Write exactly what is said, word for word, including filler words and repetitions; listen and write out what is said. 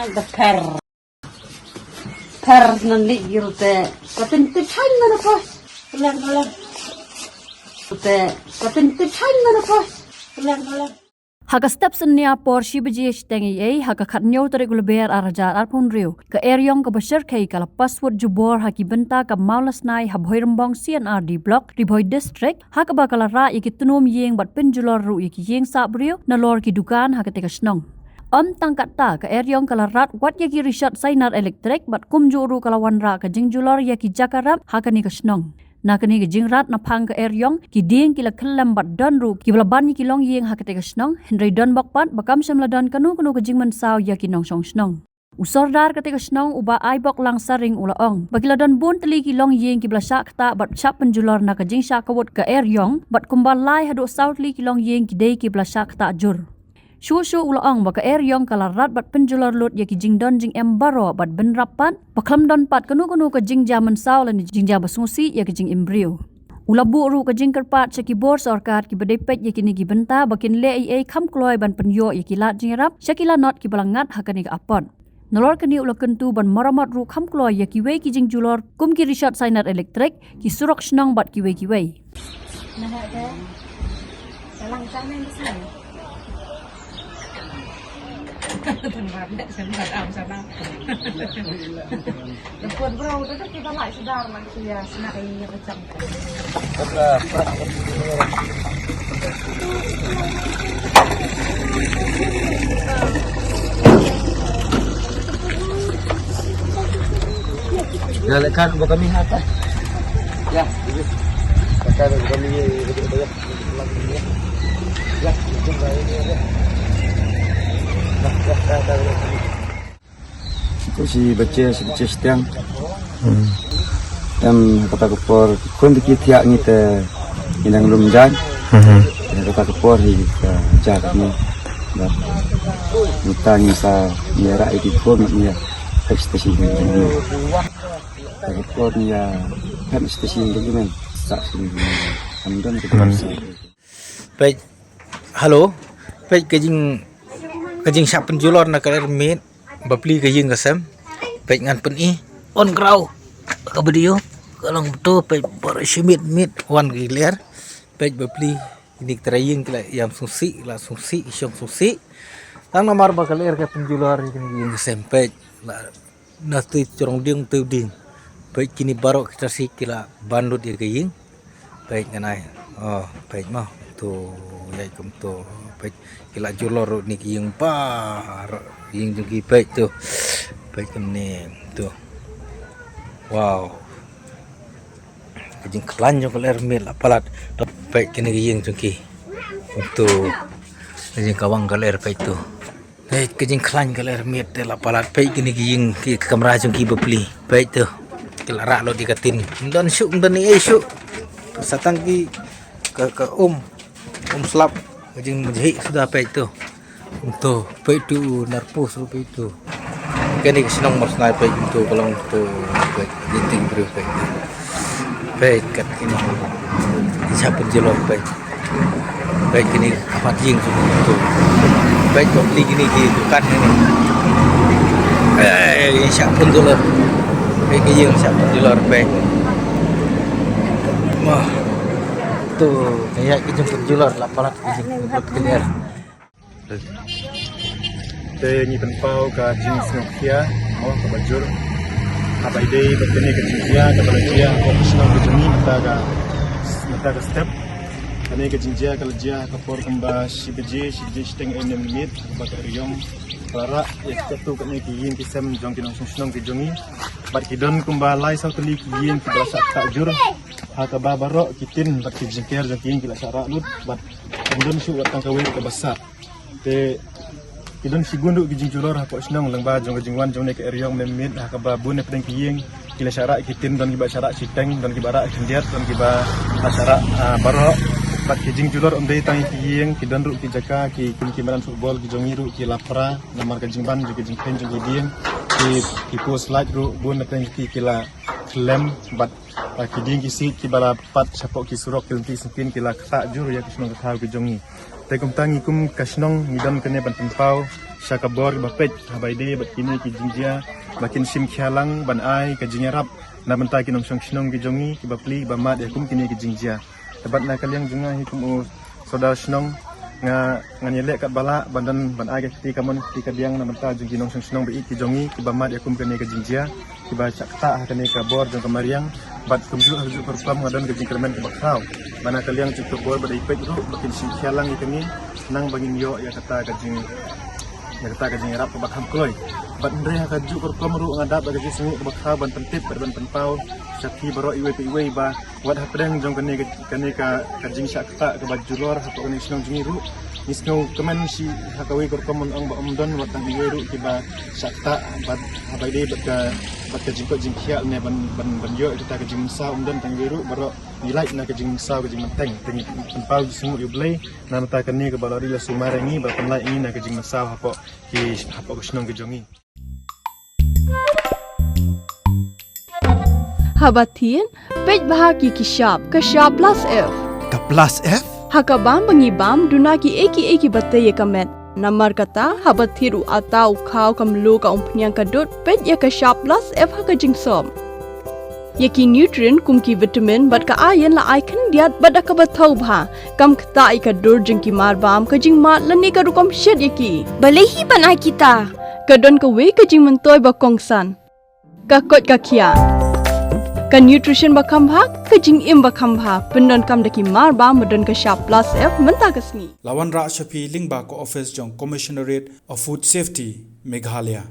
The per. Per nan li girute. Patin tip hain mana po. Pelan, pelan. Te, patin tip hain mana po. Pelan, pelan. Ha ka step synnia por shi baje shiteng ei ei, ha ka khathynñiew tarik u Lber arhajar arphew hynriew, ka eriong kaba shyrkhei ka la pas wut jubor ha ki bynta ka Mawlasnai ha Bhoirymbong C and R D Block, Ri Bhoi District, ha kaba ka la rah ïa ki tnum ïing bad pynjulor ruh ïa ki ïing sah briew nalor ki dukan ha katei ka shnong. Ym tang katta, ka eriong ka la rat wat ïa ki rishot sainar elektrik bad kumjuh ruh ka la wanrah ka jingjulor ïa ki jaka rep ha kane ka shnong. Na kane ka jingrat naphang ka eriong, ki dieng ki la khyllem bad don ruh kiba la ban ïa ki longïing ha katei ka shnong, hynrei don bok pat ba kam shym la don kano kano ka jingmynsaw ïa ki nongshong shnong. U Sordar katei ka shnong, u Bah Aibok Langsaring, u la ong ba ki la don bun tylli ki longïing kiba la shah ktah bad shah pynjulor na ka jingshah kawut ka eriong, bad kumba lai haduh saw tylli ki longïing ki dei kiba la shah ktah jur. Shuh shuh u la ong ba ka eriong ka la rat bad pynjulor lut ïa ki jingdon jingem baroh bad bynrap pat ba khlem don pat kano kano ka jingjia mynsaw lane jingjia ba sngewsih ïa ka jingim briew. U la buh ruh ka jingkyrpad sha ki bor sorkar kiba dei peit ïa kine ki bynta ba kin leh ei ei kham kloi ban pynïoh ïa ki lad jingïarap sha ki lanot kiba la ngat ha kane ka apot. Nalor kane u la kyntu ban maramot ruh kham kloi ïa kiwei ki jingjulor kum ki rishot sainar elektrik, ki surok shnong bad kiwei kiwei. Dah lekat buat kami apa? Ya, ini. Pakai buat kami, ya, ya, ya. Ya, itu baik, ya, ya. Dah, dah, dah, dah, dah. Ko shi bache, shi bache shiteng. Hmm. Em, kata ka por, khun diki thiah ngi te ngi dang lum jan. Hmm. Em, kata ka por hi ka ja ka ngi. Ba. Ngi ta ngi sa ngi ra iki khun ngi ya. Pek station ngi. Kata ka por ngi ya. Pek station ngi men. Sa station ngi. Am don ka. Peit, hello. Peit ka jing, ka jingshah pynjulor na ka ler miet bapli ka ïing ka sem. Peit ngan pyni on ground ka video. Ka long to peit baroh shi miet miet wan ki ler. Peit bapli kine ki trai ïing ki la ïam sngewsih, la sngewsih, ki shong sngewsih. Tang namar ba ka ler ka pynjulor kine ki ïing ka sem peit la Na tu jrong ding tu ding. Peit kine baroh kita si ki la ban lut ïa ka ïing. Peit ngan ai. Oh, peit mo. Tu ïa kum tu. Peit ki la julor ruh ni ka ïing baroh ïing jong ki peit tu. Peit kum ni tu. Wow. Ka jingkhlaiñ jong ka ler miet la palat. Peit kine ka ïing jong ki. Kum tu. Ka jingkawang ka ler peit tu. Peit ka jingkhlaiñ ka ler miet te la palat peit kine ki ïing ki kamra jong ki bapli. Peit tu. Ki la rah lut ïa ka tin. Ym don shuh, ym don ei ei shuh. Sa tang ki ka, ka um. Um slap. Ka jingmynjhi suda peit tu. Um tu. Peit tu narpus ruh peit tu. Kane ka shnong Mawlasnai peit um tu ka long tu peit. Ïing ting briew peit. Peit kat kine. Shah pynjulor peit. Peit kine ka mat ïing tu. Peit bapli kine ki dukan kine. Eh, shah pynjulor. Peit ka ïing shah pynjulor peit. Wah. Tu, ka ïaid ka jingpynjulor la palat ka jingpynjulor. Te ngi pynpaw ka jingsngewkhia mo kaba jur. Haba ïadei bad kane ka jingjia kaba la jia ha ka shnong ka jong ngi mynta ka, mynta ka step. Kane ka jingjia ka la jia ha ka por kumba shi baje, shi baje shiteng em minit, kaba ka eriong ka la rah ïa katto katne ki ïing ki sem jong ki nongshong shnong ki jong ngi. Bad ki don kumba lai saw tylli ki ïing kiba la shah ktah jur. Ha kaba baroh ki tin bad ki jingker jong ki ïing ki la shah rah lut bad ym don shuh wat tang kawei kaba sah. Te ki don shibun ruh ki jingjulor hapoh shnong lyngba jong ka jingwan jong ne ka eriong mynmiet ha kaba bun ne pdeng ki ïing ki la shah rah ki tin, don kiba shah rah shiteng, don kiba rah khyndiat, don kiba la shah rah, ah, baroh. Bad ki jingjulor ym dei tang ïa ki ïing, ki don ruh ki jaka, ki, ki, ki madan football ki jong ngi ruh ki la pra namar ka jingban jong ki jingkheiñ jong ki dieng. Ki, ki post light ruh bun ne pdeng ki, ki la khlem bad Ah, ki dieng ki siej kiba la pat shapoh ki surok ki lynti syntien ki la ktah jur ïa ki shnong ka thaw ki jong ngi. Te kumta ngi kum ka shnong ngi don kane ban pynpaw sha ka bor ba peit ha ba ïadei bad kine ki jingjia ba kin shim khia lang ban ai ka jingïarap na bynta ki nongshong shnong ki jong ngi kiba plie ba mad ïa kum kine ki jingjia. Te bad na ka liang jong nga hi kum u sordar shnong nga ngan ïaleh katba lah ban don ban ai ka kti kamon kti kadiang na bynta jong ki nongshong shnong ba ïeit ki jong ngi kiba mad ïa kum kane ka jingjia kiba shah ktah ha kane ka bor jong ka mariang. Bad kumjuh ha kajuh ka rukom nga don ka jingkyrmen kaba khraw ba na ka liang jong ka bor ba dei peit ruh ba kin shim khia lang ïa kane khnang ba ngin ïoh ïa kata ka jing ïa kata ka jingïarap kaba kham kloi. Bad hynrei ha kajuh ka rukom ruh nga dap da ka jingsngew kaba khraw ban pyntip bad ban pynpaw sha phi baroh iwei pa iwei ba wat hapdeng jong kane ka, kane ka, ka jingshah ktah kaba julor hapoh kane ka shnong jong ngi ruh. Ngi sngew kmen shi ha kawei ka rukom ban ong ba ym don wat tang iwei ruh kiba shah ktah bad ha ba ïadei bad ka, bad ka jingkoit jingkhiah ne ban, ban, ban ïoh kata ka jingmynsaw ym don tang iwei ruh baroh ngi lait na ka jingmynsaw ka jingmynteng. Te ngi pynpaw jingsngew ïa U Blei na bynta kane kaba la ri la sumar ïa ngi ba pynlait ïa ngi na ka jingmynsaw hapoh ki, hapoh ka shnong ka jong ngi. Haba thied, peit bha ki ki shap, ka shap plus F. Ka plus F? Ha ka bam ba ngi bam, duna ki ei ki ei kiba tei ïa ka met. Namar kata, haba thied u atta u khaw ka mluh ka umphniang ka dud, peit ïa ka shap plus F ha ka jingsop. Ïa ki nutrient kum ki vitamin bad ka iron la ai khyndiat bad da kaba thaw bha. Kam ktah ïa ka dur jong ki mar bam, ka jingmad lane ka rukom shet ïa ki. Balei hi ban ai kita? Ka don kawei ka jingmyntoi ba kongsan. Ka koit ka khiah. Ka nutrition ba kham bha, ka jingim ba kham bha. Pyndonkam da ki mar bam ba don ka shap plus F mynta ka sngi. La wanrah sha phi lyngba ka office jong Commissionerate of Food Safety, Meghalaya.